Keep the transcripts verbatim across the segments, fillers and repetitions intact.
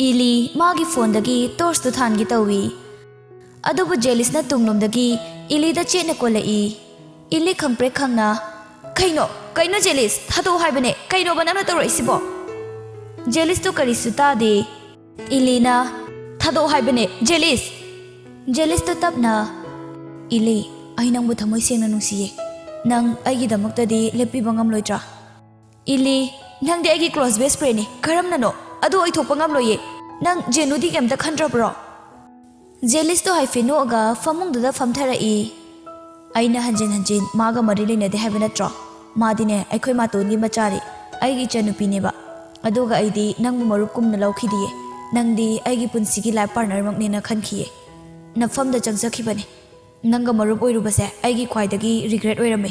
ꯏꯂꯤ ꯃꯥꯒꯤ ꯐꯣꯟꯗꯒꯤ ꯇꯣꯔꯆꯇꯨ ꯊꯥꯟꯒꯦ ꯇꯧꯏ꯫ ꯑꯗꯨꯕꯨ ꯖꯦꯂꯤꯁꯅ ꯇꯨꯡꯂꯣꯝꯗꯒꯤ ꯏꯂꯤꯗ ꯆꯦꯠꯅ ꯀꯣꯜꯂꯛꯏ꯫ ꯏꯂꯤ ꯈꯪꯄ꯭ꯔꯦꯛ ꯈꯪꯅ, "ꯀꯩꯅꯣ? ꯀꯩꯅꯣ ꯖꯦꯂꯤꯁ? ꯊꯥꯗꯣꯛꯑꯣ ꯍꯥꯏꯕꯅꯦ꯫ ꯀꯩꯅꯣꯕ ꯅꯪꯅ ꯇꯧꯔꯛꯏꯁꯤꯕꯣ?" ꯖꯦꯂꯤꯁꯇꯨ ꯀꯔꯤꯁꯨ ꯇꯥꯗꯦ꯫ ꯏꯂꯤꯅ, "ꯊꯥꯗꯣꯛꯑꯣ ꯍꯥꯏꯕꯅꯦ, ꯖꯦꯂꯤꯁ!" ꯖꯦꯂꯤꯁꯇꯨ ꯇꯞꯅ, "ꯏꯂꯤ, ꯑꯩ ꯅꯪꯕꯨ ꯊꯃꯣꯏ ꯁꯦꯡꯅ ꯅꯨꯡꯁꯤꯌꯦ꯫ ꯅꯪ ꯑꯩꯒꯤꯗꯃꯛꯇꯗꯤ ꯂꯦꯞꯄꯤꯕ ꯉꯝꯂꯣꯏꯗ꯭ꯔꯥ?" "ꯏꯂꯤ, ꯅꯪꯗꯤ ꯑꯩꯒꯤ close best friendꯅꯤ꯫ ꯀꯔꯝꯅꯅꯣ? ꯑꯗꯨ ꯑꯣꯏꯊꯣꯛꯄ ꯉꯝꯂꯣꯏꯌꯦ꯫ ꯅꯪ ꯖꯦꯅꯨꯗꯤ ꯀꯩꯝꯇ ꯈꯟꯗ꯭ꯔꯕ꯭ꯔꯣ?" ꯖꯦꯂꯤꯁꯇꯣ ꯍꯥꯏꯐꯦꯠ ꯅꯣꯛꯑꯒ ꯐꯃꯨꯡꯗꯨꯗ ꯐꯝꯊꯔꯛꯏ꯫ "ꯑꯩꯅ ꯍꯟꯖꯤꯟ ꯍꯟꯖꯤꯟ ꯃꯥꯒ ꯃꯔꯤ ꯂꯩꯅꯗꯦ ꯍꯥꯏꯕ ꯅꯠꯇ꯭ꯔꯣ? ꯃꯥꯗꯤꯅꯦ ꯑꯩꯈꯣꯏ ꯃꯥꯇꯣꯟꯒꯤ ꯃꯆꯥꯅꯤ, ꯑꯩꯒꯤ ꯏꯆꯟꯅꯨꯄꯤꯅꯦꯕ꯫ ꯑꯗꯨꯒ ꯑꯩꯗꯤ ꯅꯪꯕꯨ ꯃꯔꯨꯞ ꯀꯨꯝꯅ ꯂꯧꯈꯤꯗꯤꯌꯦ꯫ ꯅꯪꯗꯤ ꯑꯩꯒꯤ ꯄꯨꯟꯁꯤꯒꯤ life partnerꯃꯛꯅꯦꯅ ꯈꯟꯈꯤꯌꯦ꯫ ꯅꯐꯝꯗ ꯆꯪꯖꯈꯤꯕꯅꯦ꯫ ꯅꯪꯒ ꯃꯔꯨꯞ ꯑꯣꯏꯔꯨꯕꯁꯦ ꯑꯩꯒꯤ ꯈ꯭ꯋꯥꯏꯗꯒꯤ regret ꯑꯣꯏꯔꯝꯃꯦ꯫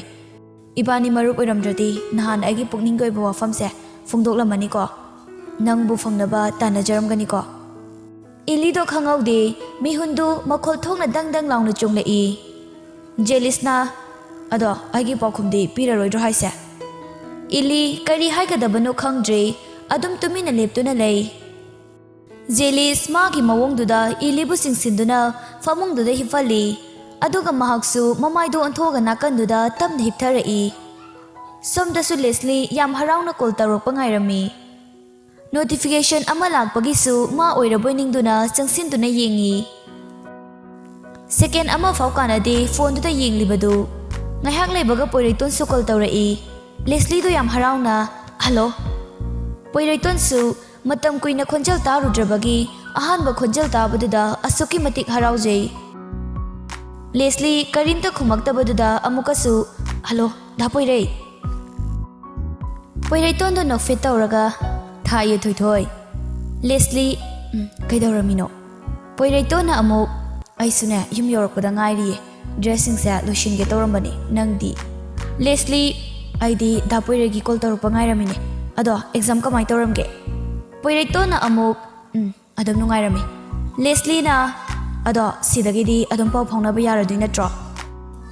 ꯏꯕꯥꯅꯤ ꯃꯔꯨꯞ ꯑꯣꯏꯔꯝꯗ꯭ꯔꯗꯤ ꯅꯍꯥꯟ ꯑꯩꯒꯤ ꯄꯨꯛꯅꯤꯡꯒꯤ ꯑꯣꯏꯕ ꯋꯥꯐꯝꯁꯦ ꯐꯣꯡꯗꯣꯛꯂꯝꯃꯅꯤꯀꯣ꯫ ꯅꯪꯕꯨ ꯐꯪꯅꯕ ꯇꯥꯟꯅꯖꯔꯝꯒꯅꯤꯀꯣ꯫" ꯏꯂꯤꯗꯣ ꯈꯪꯍꯧꯗꯦ, ꯃꯤꯍꯨꯟꯗꯨ ꯃꯈꯣꯜ ꯊꯣꯛꯅ ꯗꯪ ꯗꯪ ꯂꯥꯎꯅ ꯆꯣꯡꯂꯛꯏ꯫ ꯖꯦꯂꯤꯁꯅ, "ꯑꯗꯣ ꯑꯩꯒꯤ ꯄꯥꯎꯈꯨꯝꯗꯤ ꯄꯤꯔꯔꯣꯏꯗ꯭ꯔꯣ ꯍꯥꯏꯁꯦ?" ꯏꯂꯤ ꯀꯔꯤ ꯍꯥꯏꯒꯗꯕꯅꯣ ꯈꯪꯗ꯭ꯔꯦ, ꯑꯗꯨꯝ ꯇꯨꯃꯤꯟꯅ ꯂꯦꯞꯇꯨꯅ ꯂꯩ꯫ ꯖꯦꯂꯤꯁ ꯃꯥꯒꯤ ꯃꯑꯣꯡꯗꯨꯗ ꯏꯂꯤꯕꯨ ꯆꯤꯡꯁꯤꯟꯗꯨꯅ ꯐꯃꯨꯡꯗꯨꯗ ꯍꯤꯞꯍꯜꯂꯤ꯫ ꯑꯗꯨꯒ ꯃꯍꯥꯛꯁꯨ ꯃꯃꯥꯏꯗꯨ ꯑꯣꯟꯊꯣꯛꯑꯒ ꯅꯥꯀꯟꯗꯨꯗ ꯇꯞꯅ ꯍꯤꯞꯊꯔꯛꯏ꯫ ꯁꯣꯝꯗꯁꯨ ꯂꯦꯁꯂꯤ ꯌꯥꯝ ꯍꯔꯥꯎꯅ ꯀꯣꯜ ꯇꯧꯔꯛꯄ ꯉꯥꯏꯔꯝꯃꯤ꯫ ꯅꯣꯇꯤꯐꯤꯀꯦꯁꯟ ꯑꯃ ꯂꯥꯛꯄꯒꯤꯁꯨ ꯃꯥ ꯑꯣꯏꯔꯕꯣꯏ ꯅꯤꯡꯗꯨꯅ ꯆꯪꯁꯤꯟꯗꯨꯅ ꯌꯦꯡꯉꯤ꯫ ꯁꯦꯀꯦꯟ ꯑꯃ ꯐꯥꯎ ꯀꯥꯟꯅꯗꯦ ꯐꯣꯟꯗꯨꯗ ꯌꯦꯡꯂꯤꯕꯗꯨ꯫ ꯉꯥꯏꯍꯥꯛ ꯂꯩꯕꯒ ꯄꯣꯏꯔꯩꯇꯣꯟꯁꯨ ꯀꯣꯜ ꯇꯧꯔꯛꯏ꯫ ꯂꯦꯁꯂꯤꯗꯨ ꯌꯥꯝ ꯍꯔꯥꯎꯅ, "ꯍꯜꯂꯣ!" ꯄꯣꯏꯔꯩꯇꯣꯟꯁꯨ ꯃꯇꯝ ꯀꯨꯏꯅ ꯈꯣꯟꯖꯦꯜ ꯇꯥꯔꯨꯗ꯭ꯔꯕꯒꯤ ꯑꯍꯥꯟꯕ ꯈꯣꯟꯖꯦꯜ ꯇꯥꯕꯗꯨꯗ ꯑꯁꯨꯛꯀꯤ ꯃꯇꯤꯛ ꯍꯔꯥꯎꯖꯩ꯫ ꯂꯦꯁꯂꯤ ꯀꯔꯤꯝꯇ ꯈꯨꯝꯃꯛꯇꯕꯗꯨꯗ ꯑꯃꯨꯛꯀꯁꯨ, "ꯍꯜꯂꯣ, ꯗꯥ ꯄꯣꯏꯔꯩ?" ꯄꯣꯏꯔꯩꯇꯣꯟꯗꯣ ꯅꯣꯛꯐꯦꯠ ꯇꯧꯔꯒ, "ꯊꯥꯏꯌꯦ ꯊꯣꯏꯊꯣꯏ꯫" ꯂꯦꯁꯂꯤ, "ꯎꯝ, ꯀꯩꯗꯧꯔꯝꯃꯤꯅꯣ?" ꯄꯣꯏꯔꯩꯇꯣꯟꯅ ꯑꯃꯨꯛ, "ꯑꯩꯁꯨꯅꯦ ꯌꯨꯝ ꯌꯧꯔꯛꯄꯗ ꯉꯥꯏꯔꯤꯌꯦ, ꯗ꯭ꯔꯦꯁꯁꯤꯡꯁꯦ ꯂꯣꯏꯁꯤꯟꯒꯦ ꯇꯧꯔꯝꯕꯅꯤ, ꯅꯪꯗꯤ?" ꯂꯦꯁꯂꯤ, "ꯑꯩꯗꯤ ꯗꯥ ꯄꯣꯏꯔꯩꯒꯤ ꯀꯣꯜ ꯇꯧꯔꯛꯄ ꯉꯥꯏꯔꯝꯃꯤꯅꯦ꯫ ꯑꯗꯣ ꯑꯦꯛꯖꯥꯝ ꯀꯃꯥꯏꯅ ꯇꯧꯔꯝꯒꯦ?" ꯄꯣꯏꯔꯩꯇꯣꯟꯅ ꯑꯃꯨꯛ, "ꯎꯝ, ꯑꯗꯨꯝ ꯅꯨꯡꯉꯥꯏꯔꯝꯃꯤ꯫" ꯂꯦꯁꯂꯤꯅ, "ꯑꯗꯣ ꯁꯤꯗꯒꯤꯗꯤ ꯑꯗꯨꯝ ꯄꯥꯎ ꯐꯥꯎꯅꯕ ꯌꯥꯔꯗꯣꯏ ꯅꯠꯇ꯭ꯔꯣ?"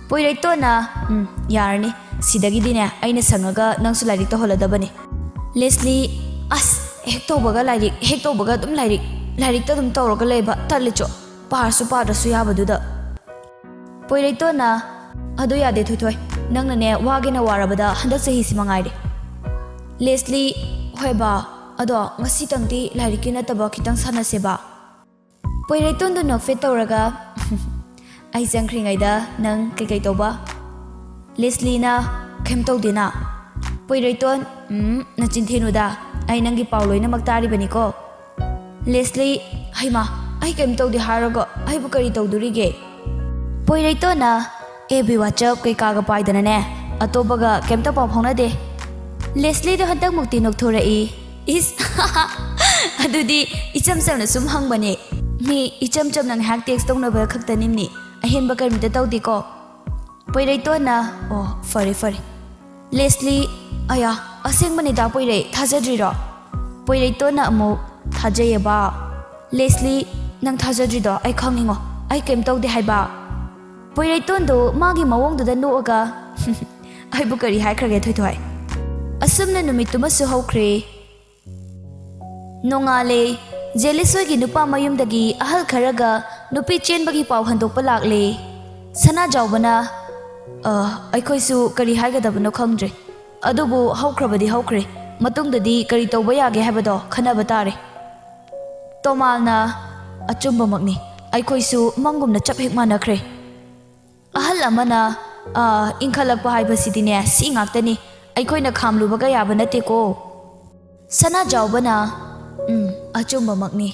ꯄꯣꯏꯔꯩꯇꯣꯟꯅ, "ꯎꯝ, ꯌꯥꯔꯅꯤ꯫ ꯁꯤꯗꯒꯤꯗꯤꯅꯦ ꯑꯩꯅ ꯁꯪꯉꯒ ꯅꯪꯁꯨ ꯂꯥꯏꯔꯤꯛ ꯇꯧꯍꯜꯂꯗꯕꯅꯤ꯫" ꯂꯦꯁꯂꯤ, "ꯑꯁ, ꯍꯦꯛ ꯇꯧꯕꯒ ꯂꯥꯏꯔꯤꯛ, ꯍꯦꯛ ꯇꯧꯕꯒ ꯑꯗꯨꯝ ꯂꯥꯏꯔꯤꯛ, ꯂꯥꯏꯔꯤꯛꯇ ꯑꯗꯨꯝ ꯇꯧꯔꯒ ꯂꯩꯕ, ꯇꯜꯂꯤꯆꯣ꯫ ꯄꯥꯔꯁꯨ ꯄꯥꯗ꯭ꯔꯁꯨ ꯌꯥꯕꯗꯨꯗ꯫ ꯄꯣꯏꯔꯩꯇꯣꯟꯅ, "ꯑꯗꯨ ꯌꯥꯗꯦ ꯊꯣꯏꯊꯣꯏ, ꯅꯪꯅꯅꯦ ꯋꯥꯒꯦꯅ ꯋꯥꯔꯕꯗ ꯍꯟꯗꯛ ꯆꯍꯤꯁꯤ ꯃꯉꯥꯏꯔꯦ꯫" ꯂꯦꯁꯂꯤ, "ꯍꯣꯏ ꯕꯥ, ꯑꯗꯣ ꯉꯁꯤꯇꯪꯗꯤ ꯂꯥꯏꯔꯤꯛꯀꯤ ꯅꯠꯇꯕ ꯈꯤꯇꯪ ꯁꯥꯟꯅꯁꯦ ꯕꯥ꯫" ꯄꯣꯏꯔꯩꯇꯣꯟꯗꯨ ꯅꯣꯛꯐꯦꯠ ꯇꯧꯔꯒ, "ꯑꯩ ꯆꯪꯈ꯭ꯔꯤꯉꯩꯗ ꯅꯪ ꯀꯩꯀꯩ ꯇꯧꯕ?" ꯂꯦꯁꯂꯤꯅ, "ꯀꯩꯝ ꯇꯧꯗꯦꯅ꯫" ꯄꯣꯏꯔꯩꯇꯣꯟ, "ꯎꯝ, ꯅꯆꯤꯟ ꯊꯤꯅꯨꯗ, ꯑꯩ ꯅꯪꯒꯤ ꯄꯥꯎ ꯂꯣꯏꯅꯃꯛ ꯇꯥꯔꯤꯕꯅꯤꯀꯣ꯫" ꯂꯦꯁꯂꯤ, "ꯍꯩꯃꯥ, ꯑꯩ ꯀꯩꯝ ꯇꯧꯗꯦ ꯍꯥꯏꯔꯒ ꯑꯩꯕꯨ ꯀꯔꯤ ꯇꯧꯗꯣꯔꯤꯒꯦ?" ꯄꯣꯏꯔꯩꯇꯣꯟꯅ ꯑꯦꯐ ꯕꯤ WhatsApp ꯀꯩꯀꯥꯒ ꯄꯥꯏꯗꯅꯅꯦ, ꯑꯇꯣꯞꯄꯒ ꯀꯩꯝꯇ ꯄꯥꯎ ꯐꯥꯎꯅꯗꯦ꯫ ꯂꯦꯁꯂꯤꯗꯣ ꯍꯟꯗꯛꯃꯨꯛꯇꯤ ꯅꯣꯛꯊꯣꯔꯛꯏ꯫ "ꯏꯁ, ꯑꯗꯨꯗꯤ ꯏꯆꯝ ꯆꯝꯅ ꯁꯨꯝ ꯍꯪꯕꯅꯦ꯫ ꯃꯤ ꯏꯆꯝ ꯆꯝꯅ ꯉꯥꯏꯍꯥꯛ ꯇꯦꯛꯁ ꯇꯧꯅꯕ ꯈꯛꯇꯅꯤꯝꯅꯤ, ꯑꯍꯦꯟꯕ ꯀꯔꯤꯝꯇ ꯇꯧꯗꯦꯀꯣ꯫" ꯄꯣꯏꯔꯩꯇꯣꯟꯅ, "ꯑꯣ, ꯐꯔꯦ, ꯐꯔꯦ꯫" ꯂꯦꯁꯂꯤ, "ꯑꯌꯥ, ꯑꯁꯦꯡꯕꯅꯤꯗ ꯄꯣꯏꯔꯩ, ꯊꯥꯖꯗ꯭ꯔꯤꯔꯣ?" ꯄꯣꯏꯔꯩꯇꯣꯟꯅ ꯑꯃꯨꯛ, "ꯊꯥꯖꯩꯌꯦꯕ꯫" ꯂꯦꯁꯂꯤ, "ꯅꯪ ꯊꯥꯖꯗ꯭ꯔꯤꯗꯣ ꯑꯩ ꯈꯪꯉꯤꯉꯣ, ꯑꯩ ꯀꯩꯝ ꯇꯧꯗꯦ ꯍꯥꯏꯕ꯫" ꯄꯣꯏꯔꯩꯇꯣꯟꯗꯣ ꯃꯥꯒꯤ ꯃꯑꯣꯡꯗꯨꯗ ꯅꯣꯛꯑꯒ, "ꯑꯩꯕꯨ ꯀꯔꯤ ꯍꯥꯏꯈ꯭ꯔꯒꯦ ꯊꯣꯏꯊꯣꯏ?" ꯑꯁꯨꯝꯅ ꯅꯨꯃꯤꯠꯇꯨꯃꯁꯨ ꯍꯧꯈ꯭ꯔꯦ꯫ ꯅꯣꯡꯉꯥꯜꯂꯦ꯫ ꯖꯦꯂꯤꯁ ꯍꯣꯏꯒꯤ ꯅꯨꯄꯥ ꯃꯌꯨꯝꯗꯒꯤ ꯑꯍꯜ ꯈꯔꯒ ꯅꯨꯄꯤ ꯆꯦꯟꯕꯒꯤ ꯄꯥꯎ ꯍꯟꯗꯣꯛꯄ ꯂꯥꯛꯂꯦ꯫ ꯁꯅꯥꯖꯥꯎꯕꯅ, "ꯑ, ꯑꯩꯈꯣꯏꯁꯨ ꯀꯔꯤ ꯍꯥꯏꯒꯗꯕꯅꯣ ꯈꯪꯗ꯭ꯔꯦ꯫ ꯑꯗꯨꯕꯨ ꯍꯧꯈ꯭ꯔꯕꯗꯤ ꯍꯧꯈ꯭ꯔꯦ꯫ ꯃꯇꯨꯡꯗꯗꯤ ꯀꯔꯤ ꯇꯧꯕ ꯌꯥꯒꯦ ꯍꯥꯏꯕꯗꯣ ꯈꯟꯅꯕ ꯇꯥꯔꯦ꯫" ꯇꯣꯃꯥꯜꯅ, "ꯑꯆꯨꯝꯕꯃꯛꯅꯤ꯫ ꯑꯩꯈꯣꯏꯁꯨ ꯃꯪꯒꯨꯝꯅ ꯆꯞ ꯍꯦꯛ ꯃꯥꯟꯅꯈ꯭ꯔꯦ꯫" ꯑꯍꯜ ꯑꯃꯅ, "ꯑ, ꯏꯟꯈꯠꯂꯛꯄ ꯍꯥꯏꯕꯁꯤꯗꯤꯅꯦ, ꯁꯤ ꯉꯥꯛꯇꯅꯤ꯫ ꯑꯩꯈꯣꯏꯅ ꯈꯥꯝꯂꯨꯕꯒ ꯌꯥꯕ ꯅꯠꯇꯦꯀꯣ꯫" ꯁꯅꯥꯖꯥꯎꯕꯅ, "ꯎꯝ, ꯑꯆꯨꯝꯕꯃꯛꯅꯤ꯫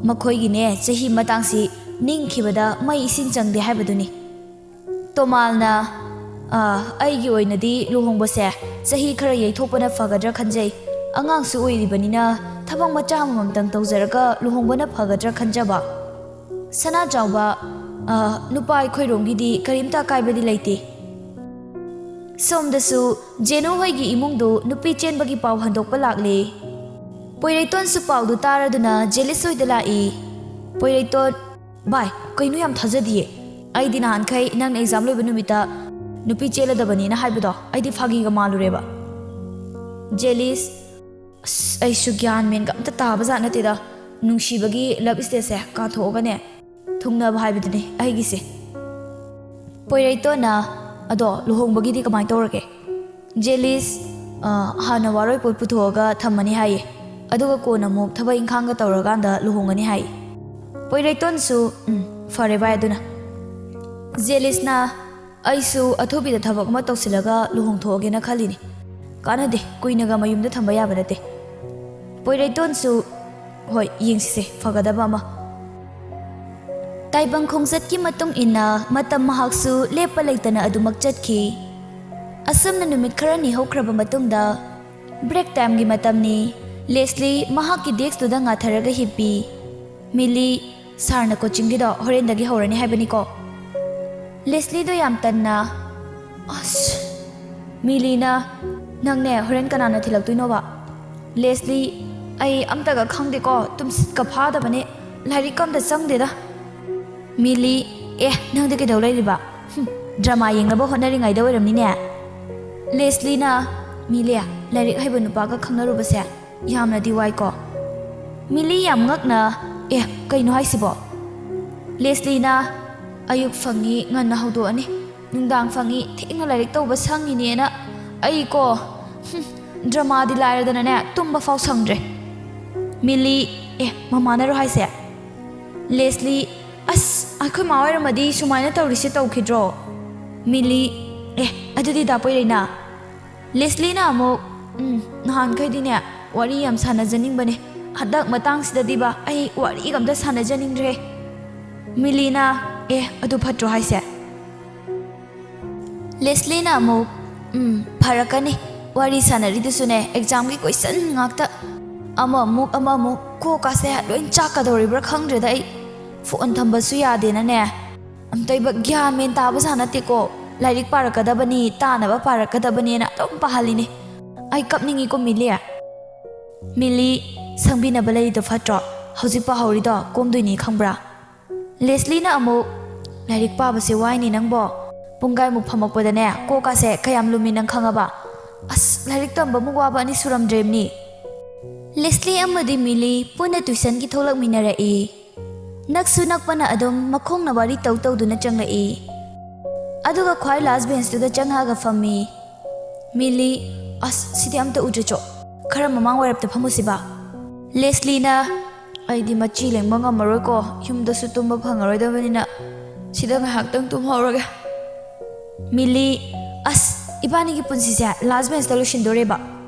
ꯃꯈꯣꯏꯒꯤꯅꯦ, ꯆꯍꯤ ꯃꯇꯥꯡꯁꯤ ꯅꯤꯡꯈꯤꯕꯗ ꯃꯩ ꯏꯁꯤꯡ ꯆꯪꯗꯦ ꯍꯥꯏꯕꯗꯨꯅꯤ꯫" ꯇꯣꯃꯥꯜꯅ, "ꯑ, ꯑꯩꯒꯤ ꯑꯣꯏꯅꯗꯤ ꯂꯨꯍꯣꯡꯕꯁꯦ ꯆꯍꯤ ꯈꯔ ꯌꯩꯊꯣꯛꯄꯅ ꯐꯒꯗ꯭ꯔꯥ ꯈꯟꯖꯩ꯫ ꯑꯉꯥꯡꯁꯨ ꯑꯣꯏꯔꯤꯕꯅꯤꯅ ꯊꯕꯛ ꯃꯆꯥ ꯑꯃꯃꯝꯇꯪ ꯇꯧꯖꯔꯒ ꯂꯨꯍꯣꯡꯕꯅ ꯐꯒꯗ꯭ꯔꯥ ꯈꯟꯖꯕ꯫" ꯁꯅꯥꯖꯥꯎꯕ, "ꯑ, ꯅꯨꯄꯥ ꯑꯩꯈꯣꯏꯔꯣꯝꯒꯤꯗꯤ ꯀꯔꯤꯝꯇ ꯑꯀꯥꯏꯕꯗꯤ ꯂꯩꯇꯦ꯫" ꯁꯣꯝꯗꯁꯨ ꯖꯦꯅꯨ ꯍꯣꯏꯒꯤ ꯏꯃꯨꯡꯗꯨ ꯅꯨꯄꯤ ꯆꯦꯟꯕꯒꯤ ꯄꯥꯎ ꯍꯟꯗꯣꯛꯄ ꯂꯥꯛꯂꯦ꯫ ꯄꯣꯏꯔꯩꯇꯣꯟꯁꯨ ꯄꯥꯎꯗꯨ ꯇꯥꯔꯗꯨꯅ ꯖꯦꯂꯤꯁ ꯍꯣꯏꯗ ꯂꯥꯛꯏ꯫ ꯄꯣꯏꯔꯩꯇꯣꯟ, "ꯚꯥꯏ, ꯀꯩꯅꯣ ꯌꯥꯝ ꯊꯥꯖꯗꯤꯌꯦ꯫ ꯑꯩꯗꯤ ꯅꯍꯥꯟꯈꯩ ꯅꯪꯅ ꯑꯦꯛꯖꯥꯝ ꯂꯣꯏꯕ ꯅꯨꯃꯤꯠꯇ ꯅꯨꯄꯤ ꯆꯦꯜꯂꯗꯕꯅꯤꯅ ꯍꯥꯏꯕꯗꯣ ꯑꯩꯗꯤ ꯐꯥꯒꯤꯒ ꯃꯥꯜꯂꯨꯔꯦꯕ꯫" ꯖꯦꯂꯤꯁ, ꯑꯁ, ꯑꯩꯁꯨ ꯒ꯭ꯌꯥꯟ ꯃꯦꯟꯒ ꯑꯝꯇ ꯇꯥꯕ ꯖꯥꯠ ꯅꯠꯇꯦꯗ꯫ ꯅꯨꯡꯁꯤꯕꯒꯤ ꯂꯞ ꯁ꯭ꯇꯦꯖꯁꯦ ꯀꯥꯊꯣꯛꯑꯒꯅꯦ, ꯊꯨꯡꯅꯕ ꯍꯥꯏꯕꯗꯨꯅꯤ ꯑꯩꯒꯤꯁꯦ꯫ ꯄꯣꯏꯔꯩꯇꯣꯟꯅ, "ꯑꯗꯣ ꯂꯨꯍꯣꯡꯕꯒꯤꯗꯤ ꯀꯃꯥꯏꯅ ꯇꯧꯔꯒꯦ?" ꯖꯦꯂꯤꯁ, ꯑ, ꯍꯥꯟꯅ ꯋꯥꯔꯣꯏꯄꯣꯠ ꯄꯨꯊꯣꯛꯑꯒ ꯊꯝꯃꯅꯤ ꯍꯥꯏꯌꯦ, ꯑꯗꯨꯒ ꯀꯣꯟꯅ ꯑꯃꯨꯛ ꯊꯕꯛ ꯏꯪꯈꯥꯡꯒ ꯇꯧꯔꯀꯥꯟꯗ ꯂꯨꯍꯣꯡꯒꯅꯤ ꯍꯥꯏꯌꯦ꯫ ꯄꯣꯏꯔꯩꯇꯣꯟꯁꯨ, "ꯎꯝ, ꯐꯔꯦ ꯚꯥꯏ ꯑꯗꯨꯅ꯫" ꯖꯦꯂꯤꯁꯅ, "ꯑꯩꯁꯨ ꯑꯊꯨꯕꯤꯗ ꯊꯕꯛ ꯑꯃ ꯇꯧꯁꯤꯜꯂꯒ ꯂꯨꯍꯣꯡꯊꯣꯛꯑꯒꯦꯅ ꯈꯜꯂꯤꯅꯤ꯫ ꯀꯥꯟꯅꯗꯦ, ꯀꯨꯏꯅꯒ ꯃꯌꯨꯝꯗ ꯊꯝꯕ ꯌꯥꯕ ꯅꯠꯇꯦ꯫" ꯄꯣꯏꯔꯩꯇꯣꯟꯁꯨ, "ꯍꯣꯏ, ꯌꯦꯡꯁꯤꯁꯦ, ꯐꯒꯗꯕ ꯑꯃ꯫" ꯇꯥꯏꯕꯪ ꯈꯣꯡꯆꯠꯀꯤ ꯃꯇꯨꯡ ꯏꯟꯅ ꯃꯇꯝ ꯃꯍꯥꯛꯁꯨ ꯂꯦꯞꯄ ꯂꯩꯇꯅ ꯑꯗꯨꯃꯛ ꯆꯠꯈꯤ꯫ ꯑꯁꯨꯝꯅ ꯅꯨꯃꯤꯠ ꯈꯔꯅꯤ ꯍꯧꯈ꯭ꯔꯕ ꯃꯇꯨꯡꯗ, ꯕ꯭ꯔꯦꯛ ꯇꯥꯏꯝꯒꯤ ꯃꯇꯝꯅꯤ꯫ ꯂꯦꯁꯂꯤ ꯃꯍꯥꯛꯀꯤ ꯗꯦꯁꯛꯇꯨꯗ ꯉꯥꯊꯔꯒ ꯍꯤꯞꯄꯤ꯫ ꯃꯤꯂꯤ, "ꯁꯥꯔꯅ ꯀꯣꯆꯤꯡꯒꯤꯗꯣ ꯍꯣꯔꯦꯟꯗꯒꯤ ꯍꯧꯔꯅꯤ ꯍꯥꯏꯕꯅꯤꯀꯣ?" ꯂꯦꯁꯂꯤꯗꯣ ꯌꯥꯝ ꯇꯟꯅ, "ꯑꯁ꯫" ꯃꯤꯂꯤꯅ, "ꯅꯪꯅꯦ ꯍꯣꯔꯦꯟ ꯀꯅꯥꯅ ꯊꯤꯜꯂꯛꯇꯣꯏꯅꯣꯕ?" ꯂꯦꯁꯂꯤ, "ꯑꯩ ꯑꯝꯇꯒ ꯈꯪꯗꯦꯀꯣ, ꯇꯨꯝꯁꯤꯠꯀ ꯐꯥꯗꯕꯅꯦ, ꯂꯥꯏꯔꯤꯛꯀ ꯑꯝꯇ ꯆꯪꯗꯦꯗ꯫" ꯃꯤꯂꯤ, "ꯑꯦ, ꯅꯪꯗꯤ ꯀꯩꯗꯧ ꯂꯩꯔꯤꯕ? ꯍꯨꯝ, ꯗ꯭ꯔꯃꯥ ꯌꯦꯡꯅꯕ ꯍꯣꯠꯅꯔꯤꯉꯩꯗ ꯑꯣꯏꯔꯝꯅꯤꯅꯦ꯫" ꯂꯦꯁꯂꯤꯅ, "ꯃꯤꯂꯤ, ꯂꯥꯏꯔꯤꯛ ꯍꯩꯕ ꯅꯨꯄꯥꯒ ꯈꯪꯅꯔꯨꯕꯁꯦ ꯌꯥꯝꯅꯗꯤ ꯋꯥꯏꯀꯣ꯫" ꯃꯤꯂꯤ ꯌꯥꯝ ꯉꯛꯅ, "ꯑꯦ, ꯀꯩꯅꯣ ꯍꯥꯏꯁꯤꯕꯣ?" ꯂꯦꯁꯂꯤꯅ, "ꯑꯌꯨꯛ ꯐꯪꯉꯤ ꯉꯟꯅ ꯍꯧꯗꯣꯛꯑꯅꯤ, ꯅꯨꯡꯗꯥꯡ ꯐꯪꯉꯤ ꯊꯦꯡꯅ ꯂꯥꯏꯔꯤꯛ ꯇꯧꯕ ꯁꯪꯉꯤꯅꯦꯅ ꯑꯩꯀꯣ, ꯍꯨꯝ, ꯗ꯭ꯔꯃꯥꯗꯤ ꯂꯥꯏꯔꯗꯅꯅꯦ ꯇꯨꯝꯕ ꯐꯥꯎ ꯁꯪꯗ꯭ꯔꯦ꯫" ꯃꯤꯂꯤ, "ꯑꯦ, ꯃꯃꯥꯟꯅꯔꯣ ꯍꯥꯏꯁꯦ?" ꯂꯦꯁꯂꯤ, "ꯑꯁ, ꯑꯩꯈꯣꯏ ꯃꯥ ꯑꯣꯏꯔꯝꯃꯗꯤ ꯁꯨꯃꯥꯏꯅ ꯇꯧꯔꯤꯁꯦ ꯇꯧꯈꯤꯗ꯭ꯔꯣ?" ꯃꯤꯂꯤ, "ꯑꯦ, ꯑꯗꯨꯗꯤ ꯗꯥ ꯄꯣꯏꯔꯩꯅ?" ꯂꯦꯁꯂꯤꯅ ꯑꯃꯨꯛ, "ꯎꯝ, ꯅꯍꯥꯟꯈꯩꯗꯤꯅꯦ ꯋꯥꯔꯤ ꯌꯥꯝ ꯁꯥꯟꯅꯖꯅꯤꯡꯕꯅꯦ, ꯍꯟꯗꯛ ꯃꯇꯥꯡꯁꯤꯗꯗꯤꯕ ꯑꯩ ꯋꯥꯔꯤꯒ ꯑꯝꯇ ꯁꯥꯟꯅꯖꯅꯤꯡꯗ꯭ꯔꯦ꯫" ꯃꯤꯂꯤꯅ, "ꯑꯦ, ꯑꯗꯨ ꯐꯠꯇ꯭ꯔꯣ ꯍꯥꯏꯁꯦ?" ꯂꯦꯁꯂꯤꯅ ꯑꯃꯨꯛ, "ꯎꯝ, ꯐꯔꯛꯀꯅꯤ꯫ ꯋꯥꯔꯤ ꯁꯥꯟꯅꯔꯤꯗꯨꯁꯨꯅꯦ ꯑꯦꯛꯖꯥꯝꯒꯤ ꯀꯣꯏꯁꯟ ꯉꯥꯛꯇ꯫ ꯑꯃꯃꯨꯛ ꯑꯃꯃꯨꯛ ꯀꯣꯛꯀꯥꯁꯦ ꯂꯣꯏ ꯆꯥꯛꯀꯗꯧꯔꯤꯕ꯭ꯔꯥ ꯈꯪꯗ꯭ꯔꯦꯗ ꯑꯩ꯫ ꯐꯣꯟ ꯊꯝꯕꯁꯨ ꯌꯥꯗꯦꯅꯅꯦ꯫ ꯑꯝꯇꯩꯕ ꯒ꯭ꯌꯥꯟ ꯃꯦꯟ ꯇꯥꯕ ꯖꯥꯠ ꯅꯠꯇꯦꯀꯣ꯫ ꯂꯥꯏꯔꯤꯛ ꯄꯥꯔꯛꯀꯗꯕꯅꯤ, ꯇꯥꯅꯕ ꯄꯥꯔꯛꯀꯗꯕꯅꯦꯅ ꯑꯗꯨꯝ ꯄꯥꯍꯜꯂꯤꯅꯦ꯫ ꯑꯩ ꯀꯞꯅꯤꯡꯉꯤꯀꯣ ꯃꯤꯂꯤ꯫" ꯃꯤꯂꯤ, "ꯁꯪꯕꯤꯅꯕ ꯂꯩꯔꯤꯗꯣ ꯐꯠꯇ꯭ꯔꯣ? ꯍꯧꯖꯤꯛ ꯄꯥꯍꯧꯔꯤꯗꯣ ꯀꯣꯝꯗꯣꯏꯅꯤ ꯈꯪꯕ꯭ꯔꯥ?" ꯂꯦꯁꯂꯤꯅ ꯑꯃꯨꯛ, "ꯂꯥꯏꯔꯤꯛ ꯄꯥꯕꯁꯦ ꯋꯥꯏꯅꯦ ꯅꯪꯕꯣ꯫ ꯄꯨꯡꯈꯥꯏꯃꯨꯛ ꯐꯝꯃꯛꯄꯗꯅꯦ ꯀꯣꯛꯀꯥꯁꯦ ꯀꯌꯥꯝ ꯂꯨꯝꯃꯤ ꯅꯪ ꯈꯪꯉꯕ? ꯑꯁ, ꯂꯥꯏꯔꯤꯛ ꯇꯝꯕꯃꯨꯛ ꯋꯥꯕ ꯑꯅꯤ ꯁꯨꯔꯝꯗ꯭ꯔꯦꯕꯅꯤ꯫" ꯂꯦꯁꯂꯤ ꯑꯃꯗꯤ ꯃꯤꯂꯤ ꯄꯨꯟꯅ ꯇ꯭ꯌꯨꯁꯟꯒꯤ ꯊꯣꯛꯂꯛꯃꯤꯟꯅꯔꯛꯏ꯫ ꯅꯛꯁꯨ ꯅꯛꯄꯅ ꯑꯗꯨꯝ ꯃꯈꯣꯡꯅ ꯋꯥꯔꯤ ꯇꯧ ꯇꯧꯗꯨꯅ ꯆꯪꯂꯛꯏ꯫ ꯑꯗꯨꯒ ꯈ꯭ꯋꯥꯏ ꯂꯥꯁ ꯕꯦꯟꯁꯇꯨꯗ ꯆꯪꯉꯛꯑꯒ ꯐꯝꯃꯤ꯫ ꯃꯤꯂꯤ, "ꯑꯁ, ꯁꯤꯗꯤ ꯑꯝꯇ ꯎꯗ꯭ꯔꯦ ꯆꯣ꯫ ꯈꯔ ꯃꯃꯥꯡ ꯋꯥꯏꯔꯞꯇ ꯐꯝꯃꯨꯁꯤꯕ?" ꯂꯦꯁꯂꯤꯅ, "ꯑꯩꯗꯤ ꯃꯆꯤ ꯂꯦꯡꯕ ꯉꯝꯃꯔꯣꯏꯀꯣ, ꯌꯨꯝꯗꯁꯨ ꯇꯨꯝꯕ ꯐꯪꯉꯔꯣꯏꯗꯕꯅꯤꯅ ꯁꯤꯗ ꯉꯥꯏꯍꯥꯛꯇꯪ ꯇꯨꯝꯍꯧꯔꯒꯦ꯫" ꯃꯤꯂꯤ, "ꯑꯁ, ꯏꯕꯥꯅꯤꯒꯤ ꯄꯨꯟꯁꯤꯁꯦ ꯂꯥꯁ ꯕꯦꯟꯁꯇ ꯂꯣꯏꯁꯤꯟꯗꯣꯔꯦꯕ꯫"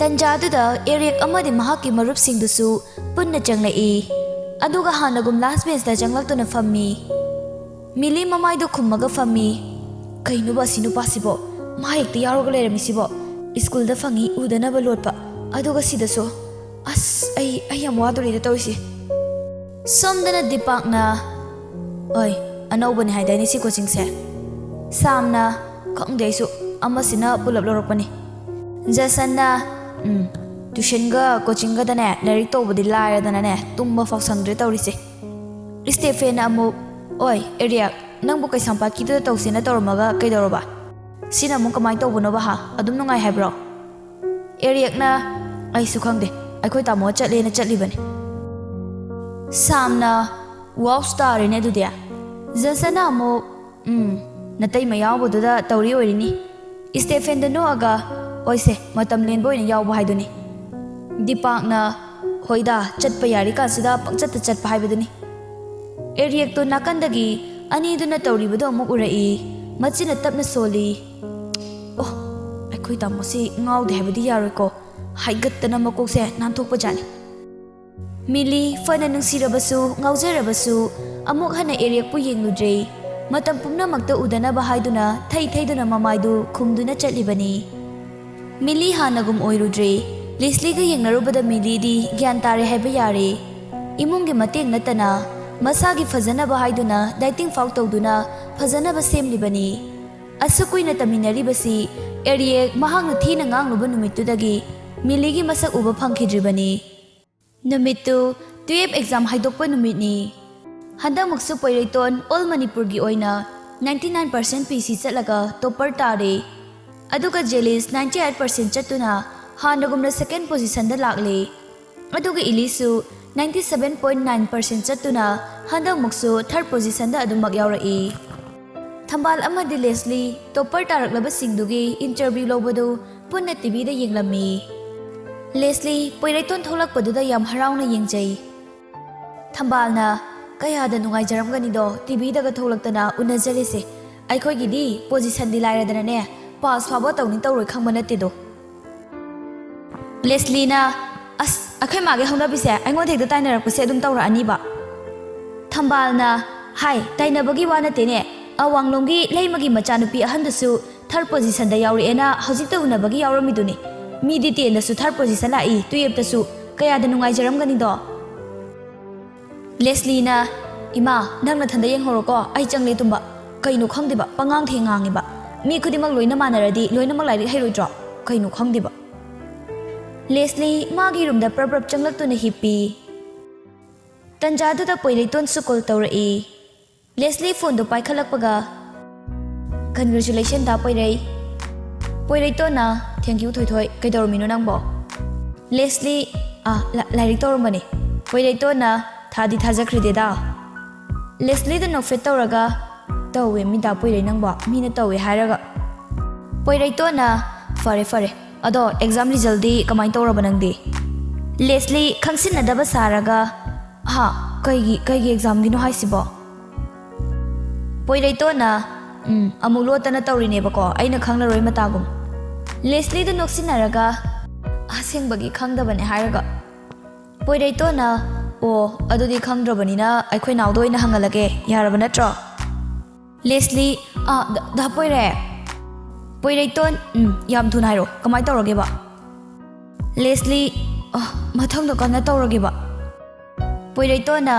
ꯇꯟꯖꯥꯗꯨꯗ ꯑꯦꯔꯤꯛ ꯑꯃꯗꯤ ꯃꯍꯥꯛꯀꯤ ꯃꯔꯨꯞꯁꯤꯡꯗꯨꯁꯨ ꯄꯨꯟꯅ ꯆꯪꯂꯛꯏ꯫ ꯑꯗꯨꯒ ꯍꯥꯟꯅꯒꯨꯝ ꯂꯥꯁ ꯕꯦꯟꯁꯇ ꯆꯪꯂꯛꯇꯨꯅ ꯐꯝꯃꯤ꯫ ꯃꯤꯂꯤ ꯃꯃꯥꯏꯗꯨ ꯈꯨꯝꯃꯒ ꯐꯝꯃꯤ꯫ "ꯀꯩꯅꯣꯕ ꯑꯁꯤ ꯅꯨꯄꯥꯁꯤꯕꯣ? ꯃꯥ ꯍꯦꯛꯇ ꯌꯥꯎꯔꯒ ꯂꯩꯔꯝꯃꯤꯁꯤꯕꯣ? ꯁ꯭ꯀꯨꯜꯗ ꯐꯪꯉꯤ ꯎꯗꯅꯕ ꯂꯣꯠꯄ, ꯑꯗꯨꯒ ꯁꯤꯗꯁꯨ꯫ ꯑꯁ, ꯑꯩ, ꯑꯩ ꯌꯥꯝ ꯋꯥꯗꯣꯔꯤꯗ ꯇꯧꯔꯤꯁꯦ꯫" ꯁꯣꯝꯗꯅ ꯗꯤꯄꯥꯛꯅ, "ꯑꯣꯏ, ꯑꯅꯧꯕꯅꯤ ꯍꯥꯏꯗꯥꯏꯅꯦ ꯁꯤ ꯀꯣꯆꯤꯡꯁꯦ?" ꯁꯥꯝꯅ, "ꯈꯪꯗꯦ ꯑꯩꯁꯨ, ꯑꯃꯁꯤꯅ ꯄꯨꯂꯞ ꯂꯧꯔꯛꯄꯅꯤ꯫" ꯖꯁꯟꯅ, "ꯎꯝ, ꯇ꯭ꯌꯨꯁꯟꯒ ꯀꯣꯆꯤꯡꯒꯗꯅꯦ ꯂꯥꯏꯔꯤꯛ ꯇꯧꯕꯗꯤ ꯂꯥꯏꯔꯗꯅꯅꯦ ꯇꯨꯝꯕ ꯐꯥꯎ ꯁꯪꯗ꯭ꯔꯦ ꯇꯧꯔꯤꯁꯦ꯫" ꯏꯁꯇꯦꯐꯦꯟꯅ ꯑꯃꯨꯛ, "ꯑꯣꯏ, ꯑꯦꯔꯤꯌꯥꯛ, ꯅꯪꯕꯨ ꯀꯩꯁꯥꯝꯄꯥꯠꯀꯤꯗꯨꯗ ꯇꯧꯁꯦꯅ ꯇꯧꯔꯝꯃꯒ ꯀꯩꯗꯧꯔꯕ? ꯁꯤꯅ ꯑꯃꯨꯛ ꯀꯃꯥꯏꯅ ꯇꯧꯕꯅꯣꯕ ꯍꯥ? ꯑꯗꯨꯝ ꯅꯨꯡꯉꯥꯏ ꯍꯥꯏꯕ꯭ꯔꯣ?" ꯑꯦꯔꯤꯌꯛꯅ, "ꯑꯩꯁꯨ ꯈꯪꯗꯦ, ꯑꯩꯈꯣꯏ ꯇꯥꯃꯣ ꯆꯠꯂꯦꯅ ꯆꯠꯂꯤꯕꯅꯤ꯫" ꯁꯥꯝꯅ, "ꯋꯥꯎꯁ ꯇꯥꯔꯦꯅꯦ ꯑꯗꯨꯗꯤ꯫" ꯖꯟꯁꯟꯅ ꯑꯃꯨꯛ, "ꯎꯝ, ꯅꯇꯩꯃ ꯌꯥꯎꯕꯗꯨꯗ ꯇꯧꯔꯤ ꯑꯣꯏꯔꯤꯅꯤ꯫" ꯏꯁꯇꯦꯐꯦꯟꯗ ꯅꯣꯛꯑꯒ, "ꯍꯣꯏꯁꯦ, ꯃꯇꯝ ꯂꯦꯟꯕ ꯑꯣꯏꯅ ꯌꯥꯎꯕ ꯍꯥꯏꯗꯨꯅꯤ꯫" ꯗꯤꯄꯥꯛꯅ, "ꯍꯣꯏꯗ, ꯆꯠꯄ ꯌꯥꯔꯤꯀꯥꯟꯁꯤꯗ ꯄꯪꯆꯠꯇ ꯆꯠꯄ ꯍꯥꯏꯕꯗꯨꯅꯤ꯫" ꯑꯦꯔꯤꯌꯛꯇꯣ ꯅꯥꯀꯟꯗꯒꯤ ꯑꯅꯤꯗꯨꯅ ꯇꯧꯔꯤꯕꯗꯣ ꯑꯃꯨꯛ ꯎꯔꯛꯏ꯫ ꯃꯆꯤꯟꯅ ꯇꯞꯅ ꯁꯣꯜꯂꯤ꯫ "ꯑꯣ, ꯑꯩꯈꯣꯏ ꯇꯥꯃꯣꯁꯤ ꯉꯥꯎꯗꯦ ꯍꯥꯏꯕꯗꯤ ꯌꯥꯔꯣꯏꯀꯣ꯫ ꯍꯥꯏꯒꯠꯇꯅ ꯃꯀꯣꯛꯁꯦ ꯅꯥꯟꯊꯣꯛꯄꯖꯥꯠꯅꯤ꯫" ꯃꯤꯂꯤ ꯐꯅ ꯅꯨꯡꯁꯤꯔꯕꯁꯨ, ꯉꯥꯎꯖꯔꯕꯁꯨ, ꯑꯃꯨꯛ ꯍꯟꯅ ꯑꯦꯔꯤꯌꯛꯄꯨ ꯌꯦꯡꯂꯨꯗ꯭ꯔꯦ꯫ ꯃꯇꯝ ꯄꯨꯝꯅꯃꯛꯇ ꯎꯗꯅꯕ ꯍꯥꯏꯗꯨꯅ ꯊꯩ ꯊꯩꯗꯨꯅ ꯃꯃꯥꯏꯗꯨ ꯈꯨꯝꯗꯨꯅ ꯆꯠꯂꯤꯕꯅꯤ꯫ ꯃꯤꯂꯤ ꯍꯥꯟꯅꯒꯨꯝ ꯑꯣꯏꯔꯨꯗ꯭ꯔꯦ꯫ ꯂꯤꯁꯂꯤꯒ ꯌꯦꯡꯅꯔꯨꯕꯗ ꯃꯤꯂꯤꯗꯤ ꯒ꯭ꯌꯥꯟ ꯇꯥꯔꯦ ꯍꯥꯏꯕ ꯌꯥꯔꯦ꯫ ꯏꯃꯨꯡꯒꯤ ꯃꯇꯦꯡ ꯅꯠꯇꯅ ꯃꯁꯥꯒꯤ ꯐꯖꯅꯕ ꯍꯥꯏꯗꯨꯅ ꯗꯥꯏꯇꯤꯡ ꯐꯥꯎ ꯇꯧꯗꯨꯅ ꯐꯖꯅꯕ ꯁꯦꯝꯂꯤꯕꯅꯤ꯫ ꯑꯁꯨꯛ ꯀꯨꯏꯅ ꯇꯝꯃꯤꯟꯅꯔꯤꯕꯁꯤ ꯑꯦꯔꯤꯌꯦꯛ ꯃꯍꯥꯛꯅ ꯊꯤꯅ ꯉꯥꯡꯂꯨꯕ ꯅꯨꯃꯤꯠꯇꯨꯗꯒꯤ ꯃꯤꯂꯤꯒꯤ ꯃꯁꯛ ꯎꯕ ꯐꯪꯈꯤꯗ꯭ꯔꯤꯕꯅꯤ꯫ ꯅꯨꯃꯤꯠꯇꯨ ꯇꯨꯌꯦꯞ ꯑꯦꯛꯖꯥꯝ ꯍꯥꯏꯗꯣꯛꯄ ꯅꯨꯃꯤꯠꯅꯤ꯫ ꯍꯟꯗꯛꯃꯨꯛꯁꯨ ꯄꯣꯏꯔꯩꯇꯣꯟ ꯑꯣꯜ ꯃꯅꯤꯄꯨꯔꯒꯤ ꯑꯣꯏꯅ ninety nine percent P C ꯆꯠꯂꯒ ꯇꯣꯞꯄꯔ ꯇꯥꯔꯦ꯫ ꯑꯗꯨꯒ ꯖꯦꯂꯤꯁ ninety eight percent ꯆꯠꯇꯨꯅ ꯍꯥꯟꯅꯒꯨꯝꯅ ꯁꯦꯀꯦꯟ ꯄꯣꯖꯤꯁꯟꯗ ꯂꯥꯛꯂꯤ꯫ ꯑꯗꯨꯒ ꯏꯂꯤꯁꯨ ninety seven point nine percent ꯆꯠꯇꯨꯅ ꯍꯟꯗꯛꯃꯨꯛꯁꯨ ꯊꯥꯔꯠ ꯄꯣꯖꯤꯁꯟꯗ ꯑꯗꯨꯃꯛ ꯌꯥꯎꯔꯛꯏ꯫ ꯊꯝꯕꯥꯜ ꯑꯃꯗꯤ ꯂꯦꯁꯂꯤ ꯇꯣꯞꯄꯔ ꯇꯥꯔꯛꯂꯕꯁꯤꯡꯗꯨꯒꯤ ꯏꯟꯇꯔꯚ꯭ꯌꯨ ꯂꯧꯕꯗꯨ ꯄꯨꯟꯅ ꯇꯤꯚꯤꯗ ꯌꯦꯡꯂꯝꯃꯤ꯫ ꯂꯦꯁꯂꯤ ꯄꯣꯏꯔꯩꯇꯣꯟ ꯊꯣꯛꯂꯛꯄꯗꯨꯗ ꯌꯥꯝ ꯍꯔꯥꯎꯅ ꯌꯦꯡꯖꯩ꯫ ꯊꯝꯕꯥꯜꯅ, "ꯀꯌꯥꯗ ꯅꯨꯡꯉꯥꯏꯖꯔꯝꯒꯅꯤꯗꯣ, ꯇꯤꯚꯤꯗꯒ ꯊꯣꯛꯂꯛꯇꯅ ꯎꯅꯖꯔꯤꯁꯦ꯫ ꯑꯩꯈꯣꯏꯒꯤꯗꯤ ꯄꯣꯖꯤꯁꯟꯗꯤ ꯂꯥꯏꯔꯗꯅꯅꯦ, ꯄꯥꯁ ꯐꯥꯎꯕ ꯇꯧꯅꯤ ꯇꯧꯔꯣꯏ ꯈꯪꯕ ꯅꯠꯇꯦꯗꯣ"꯫ ꯂꯦꯁꯂꯤꯅ, "ꯑꯁ, ꯑꯩꯈꯣꯏ ꯃꯥꯒꯤ ꯍꯧꯅꯕꯤꯁꯦ ꯑꯩꯉꯣꯟꯗ ꯍꯦꯛꯇ ꯇꯥꯏꯅꯔꯛꯄꯁꯦ ꯑꯗꯨꯝ ꯇꯧꯔꯛꯑꯅꯤꯕ"꯫ ꯊꯝꯕꯥꯜꯅ, "ꯍꯥꯏ, ꯇꯥꯏꯅꯕꯒꯤ ꯋꯥ ꯅꯠꯇꯦꯅꯦ, ꯑꯋꯥꯡꯂꯣꯝꯒꯤ ꯂꯩꯃꯒꯤ ꯃꯆꯥꯅꯨꯄꯤ ꯑꯍꯟꯗꯨꯁꯨ ꯊꯥꯔꯠ ꯄꯣꯖꯤꯁꯟꯗ ꯌꯥꯎꯔꯛꯑꯦꯅ ꯍꯧꯖꯤꯛꯇ ꯎꯅꯕꯒꯤ ꯌꯥꯎꯔꯝꯃꯤꯗꯨꯅꯤ꯫ ꯃꯤꯗꯤ ꯇꯦꯟꯗꯁꯨ ꯊꯥꯔꯠ ꯄꯣꯖꯤꯁꯟ ꯂꯥꯛꯏ, ꯇꯨꯌꯦꯞꯇꯁꯨ꯫ ꯀꯌꯥꯗ ꯅꯨꯡꯉꯥꯏꯖꯔꯝꯒꯅꯤꯗꯣ"꯫ ꯂꯦꯁꯂꯤꯅ, "ꯏꯃꯥ, ꯅꯪ ꯅꯊꯟꯗ ꯌꯦꯡꯍꯧꯔꯣꯀꯣ, ꯑꯩ ꯆꯪꯂꯦ ꯇꯨꯝꯕ꯫ ꯀꯩꯅꯣ ꯈꯪꯗꯦꯕ, ꯄꯉꯥꯡꯗ ꯍꯦꯛ ꯉꯥꯡꯉꯦꯕ꯫ ꯃꯤ ꯈꯨꯗꯤꯡꯃꯛ ꯂꯣꯏꯅ ꯃꯥꯟꯅꯔꯗꯤ ꯂꯣꯏꯅꯃꯛ ꯂꯥꯏꯔꯤꯛ ꯍꯩꯔꯣꯏꯗ꯭ꯔꯣ? ꯀꯩꯅꯣ ꯈꯪꯗꯦꯕ"꯫ ꯂꯦꯁꯂꯤ ꯃꯥꯒꯤ ꯔꯨꯝꯗ ꯄ꯭ꯔꯞ ꯄ꯭ꯔꯞ ꯆꯪꯂꯛꯇꯨꯅ ꯍꯤꯞꯄꯤ꯫ ꯇꯟꯖꯥꯗꯨꯗ ꯄꯣꯏꯔꯩꯇꯣꯟꯁꯨ ꯀꯣꯜ ꯇꯧꯔꯛꯏ꯫ ꯂꯦꯁꯂꯤ ꯐꯣꯟꯗꯣ ꯄꯥꯏꯈꯠꯂꯛꯄꯒ, "Congratulation ꯗꯥ ꯄꯣꯏꯔꯩ"꯫ ꯄꯣꯏꯔꯩꯇꯣꯟꯅ, "Thank you ꯊꯣꯏꯊꯣꯏ, ꯀꯩꯗꯧꯔꯝꯃꯤꯅꯣ ꯅꯪꯕꯣ?" ꯂꯦꯁꯂꯤ, "ꯑꯥ, ꯂꯥ-, ꯂꯥꯏꯔꯤꯛ ꯇꯧꯔꯝꯕꯅꯤ"꯫ ꯄꯣꯏꯔꯩꯇꯣꯟꯅ, "ꯊꯥꯗꯤ ꯊꯥꯖꯈ꯭ꯔꯦꯗꯦꯗ"꯫ ꯂꯦꯁꯂꯤꯗ ꯅꯣꯛꯐꯦꯠ ꯇꯧꯔꯒ, "ꯇꯧꯋꯦ ꯃꯤ ꯗꯥ ꯄꯣꯏꯔꯩ ꯅꯪꯕꯣ, ꯃꯤꯅ ꯇꯧꯋꯦ ꯍꯥꯏꯔꯒ"꯫ ꯄꯣꯏꯔꯩꯇꯣꯟꯅ, "ꯐꯔꯦ ꯐꯔꯦ, ꯑꯗꯣ ꯑꯦꯛꯖꯥꯝ ꯔꯤꯖꯜꯗꯤ ꯀꯃꯥꯏꯅ ꯇꯧꯔꯕ ꯅꯪꯗꯤ?" ꯂꯦꯁꯂꯤ ꯈꯪꯁꯤꯟꯅꯗꯕ ꯁꯥꯔꯒ, "ꯍꯥ? ꯀꯩꯒꯤ, ꯀꯩꯒꯤ ꯑꯦꯛꯖꯥꯝꯒꯤꯅꯣ ꯍꯥꯏꯁꯤꯕꯣ?" ꯄꯣꯏꯔꯩꯇꯣꯟꯅ, "ꯎꯝ, ꯑꯃꯨꯛ ꯂꯣꯠꯇꯅ ꯇꯧꯔꯤꯅꯦꯕꯀꯣ, ꯑꯩꯅ ꯈꯪꯂꯔꯣꯏ ꯃꯇꯥꯒꯨꯝ"꯫ ꯂꯦꯁꯂꯤꯗ ꯅꯣꯛꯁꯤꯟꯅꯔꯒ, "ꯑꯁꯦꯡꯕꯒꯤ ꯈꯪꯗꯕꯅꯦ" ꯍꯥꯏꯔꯒ꯫ ꯄꯣꯏꯔꯩꯇꯣꯟꯅ, "ꯑꯣ, ꯑꯗꯨꯗꯤ ꯈꯪꯗ꯭ꯔꯕꯅꯤꯅ ꯑꯩꯈꯣꯏ ꯅꯥꯎꯗ ꯑꯣꯏꯅ ꯍꯪꯍꯜꯂꯒꯦ, ꯌꯥꯔꯕ ꯅꯠꯇ꯭ꯔꯣ?" ꯂꯦꯁꯂꯤ, "ꯑꯥ, ꯗꯥ, ꯗꯥ ꯄꯣꯏꯔꯩ"꯫ ꯄꯣꯏꯔꯩꯇꯣꯟ, "ꯎꯝ, ꯌꯥꯝ ꯊꯨꯅ ꯍꯥꯏꯔꯣ, ꯀꯃꯥꯏꯅ ꯇꯧꯔꯒꯦꯕ?" ꯂꯦꯁꯂꯤ, "ꯑ, ꯃꯊꯪꯗ ꯀꯟꯅ ꯇꯧꯔꯒꯦꯕ"꯫ ꯄꯣꯏꯔꯩꯇꯣꯟꯅ,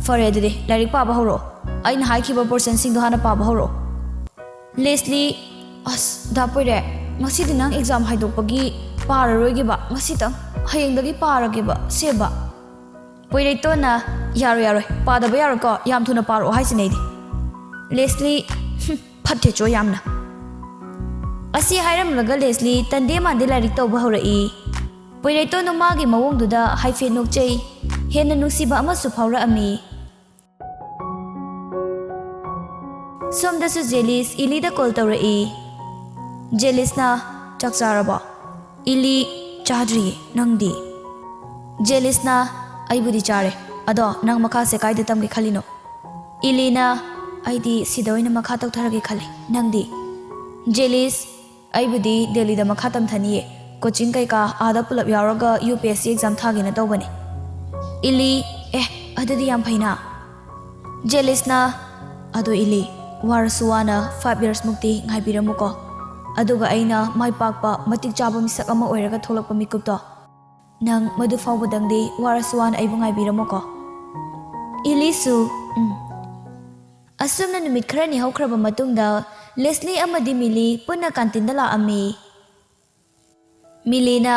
"ꯐꯔꯦ ꯑꯗꯨꯗꯤ, ꯂꯥꯏꯔꯤꯛ ꯄꯥꯕ ꯍꯧꯔꯛꯑꯣ꯫ ꯑꯩꯅ ꯍꯥꯏꯈꯤꯕ ꯄꯣꯔꯁꯟꯁꯤꯡꯗꯣ ꯍꯥꯟꯅ ꯄꯥꯕ ꯍꯧꯔꯛꯑꯣ"꯫ ꯂꯦꯁꯂꯤ, "ꯑꯁ, ꯗꯥ ꯄꯣꯏꯔꯩ, ꯉꯁꯤꯗꯤ ꯅꯪ ꯑꯦꯛꯖꯥꯝ ꯍꯥꯏꯗꯣꯛꯄꯒꯤ ꯄꯥꯔꯔꯣꯏꯒꯦꯕ, ꯉꯁꯤꯇꯪ, ꯍꯌꯦꯡꯗꯒꯤ ꯄꯥꯔꯒꯦꯕ, ꯁꯦꯕ"꯫ ꯄꯣꯏꯔꯩꯇꯣꯟꯅ, "ꯌꯥꯔꯣꯏ, ꯌꯥꯔꯣꯏ, ꯄꯥꯗꯕ ꯌꯥꯔꯣꯏꯀꯣ, ꯌꯥꯝ ꯊꯨꯅ ꯄꯥꯔꯛꯑꯣ ꯍꯥꯏꯁꯤꯅꯦ ꯑꯩꯗꯤ"꯫ ꯂꯦꯁꯂꯤ, "ꯍꯨꯝ, ꯐꯠꯇꯦꯆꯣ ꯌꯥꯝꯅ"꯫ ꯑꯁꯤ ꯍꯥꯏꯔꯝꯂꯒ ꯂꯦꯁꯂꯤ ꯇꯟꯗꯦ ꯃꯥꯟꯗꯦ ꯂꯥꯏꯔꯤꯛ ꯇꯧꯕ ꯍꯧꯔꯛꯏ꯫ ꯄꯣꯏꯔꯩꯇꯣꯟꯗꯣ ꯃꯥꯒꯤ ꯃꯑꯣꯡꯗꯨꯗ ꯍꯥꯏꯐꯦꯠ ꯅꯣꯛꯆꯩ꯫ ꯍꯦꯟꯅ ꯅꯨꯡꯁꯤꯕ ꯑꯃꯁꯨ ꯐꯥꯎꯔꯛꯑꯝꯃꯤ꯫ ꯁꯣꯝꯗꯁꯨ ꯖꯦꯂꯤꯁ ꯏꯂꯤꯗ ꯀꯣꯜ ꯇꯧꯔꯛꯏ꯫ ꯖꯦꯂꯤꯁꯅ, "ꯆꯥꯛ ꯆꯥꯔꯕꯣ?" ꯏꯂꯤ, "ꯆꯥꯗ꯭ꯔꯤꯌꯦ, ꯅꯪꯗꯤ?" ꯖꯦꯂꯤꯁꯅ, "ꯑꯩꯕꯨꯗꯤ ꯆꯥꯔꯦ꯫ ꯑꯗꯣ ꯅꯪ ꯃꯈꯥꯁꯦ ꯀꯥꯏꯗ ꯇꯝꯒꯦ ꯈꯜꯂꯤꯅꯣ?" ꯏꯂꯤꯅ, "ꯑꯩꯗꯤ ꯁꯤꯗ ꯑꯣꯏꯅ ꯃꯈꯥ ꯇꯧꯊꯔꯒꯦ ꯈꯜꯂꯤ꯫ ꯅꯪꯗꯤ?" ꯖꯦꯂꯤꯁ, "ꯑꯩꯕꯨꯗꯤ ꯗꯦꯜꯂꯤꯗ ꯃꯈꯥ ꯇꯝꯊꯅꯤꯌꯦ꯫ ꯀꯣꯆꯤꯡ ꯀꯩꯀꯥ ꯑꯥꯗ ꯄꯨꯂꯞ ꯌꯥꯎꯔꯒ U P S C exam ꯊꯥꯒꯦꯅ ꯇꯧꯕꯅꯦ꯫" ꯏꯂꯤ, "ꯑꯦ, ꯑꯗꯨꯗꯤ ꯌꯥꯝ ꯐꯩꯅ꯫" ꯖꯦꯂꯤꯁꯅ, "ꯑꯗꯣ ꯏꯂꯤ, ꯋꯥꯔꯁꯨ ꯋꯥꯅ ꯐꯥꯏꯚ ꯌꯔꯁ ꯃꯨꯛꯇꯤ ꯉꯥꯏꯕꯤꯔꯝꯃꯨꯀꯣ꯫ ꯑꯗꯨꯒ ꯑꯩꯅ ꯃꯥꯏ ꯄꯥꯛꯄ, ꯃꯇꯤꯛ ꯆꯥꯕ ꯃꯤꯁꯛ ꯑꯃ ꯑꯣꯏꯔꯒ ꯊꯣꯛꯂꯛꯄ ꯃꯤꯀꯨꯞꯇꯣ, ꯅꯪ ꯃꯗꯨ ꯐꯥꯎꯕꯗꯪꯗꯤ ꯋꯥꯔꯁꯨ ꯋꯥꯅ ꯑꯩꯕꯨ ꯉꯥꯏꯕꯤꯔꯝꯃꯨꯀꯣ꯫" ꯏꯂꯤꯁꯨ, "ꯎꯝ꯫" ꯑꯁꯨꯝꯅ ꯅꯨꯃꯤꯠ ꯈꯔꯅꯤ ꯍꯧꯈ꯭ꯔꯕ ꯃꯇꯨꯡꯗ ꯂꯦꯁꯂꯤ ꯑꯃꯗꯤ ꯃꯤꯂꯤ ꯄꯨꯟꯅ ꯀꯥꯟꯇꯤꯟꯗ ꯂꯥꯛꯑꯝꯃꯤ꯫ ꯃꯤꯂꯤꯅ,